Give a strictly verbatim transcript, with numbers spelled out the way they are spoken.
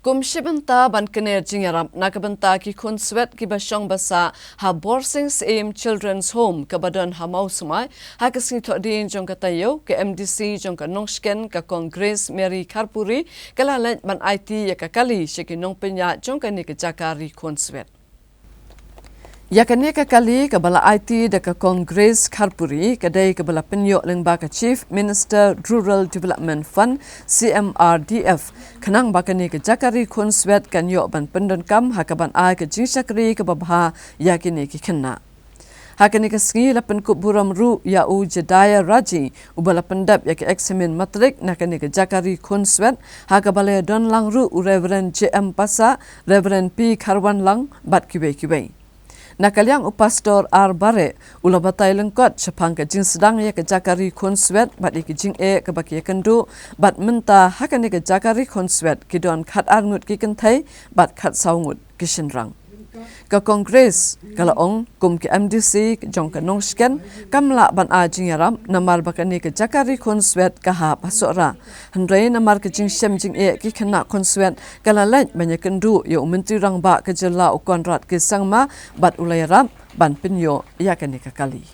Kum shi bynta ban kner jingïarap na ka bynta ki khun swet kiba shong ba sah ha Borsing Syiem Children's Home kaba don ha Mawsmai, ha ka sngi Thohdieng jong ka taïew, ka M D C jong ka Nongshken, ka Kong Grace Mary Kharpuri, ka la leit ban aiti ïa ka kali sha ki nongpynïaid jong kane ka jaka ri khun swet. Ïa kane ka kali kaba la aiti da ka Kong Grace Kharpuri, ka dei kaba la pynïoh lyngba ka Chief Minister Rural Development Fund, C M R D F, khnang ba kane ka jaka ri khun swet kan ïoh ban pyndonkam ha kaban ai ka jingshakri kaba bha ïa kine ki khynnah. Ha kane ka sngi la pynkup burom ruh ïa u Jedaiah Raji, uba la pyndep ïa ka eksamin matrik na kane ka jaka ri khun swet, ha kaba la ïadon lang ruh u Reverend J M Passah, Reverend P Kharwanlang, bad kiwei kiwei. Na ka liang u Pastor R Bareh, u la batai lyngkot shaphang ka jingsdang ïa ka jaka ri khun swet bad ïa ka jingeh kaba ki ïakynduh, bad mynta ha kane ka jaka ri khun swet ki don khatar ngut ki kynthei bad khatsaw ngut ki shynrang. Ka Kong Grace ka la ong, kum ka M D C jong ka Nongshken, kam lah ban ai jingïarap namar ba kane ka jaka ri khun swet ka hap ha Sohra. Hynrei namar ka jingshem jingeh ki khynnah khun swet, ka la leit ban ïakynduh ïa u Myntri Rangbah ka jylla u Conrad K Sangma, bad u la ïarap ban pynïoh ïa kane ka kali.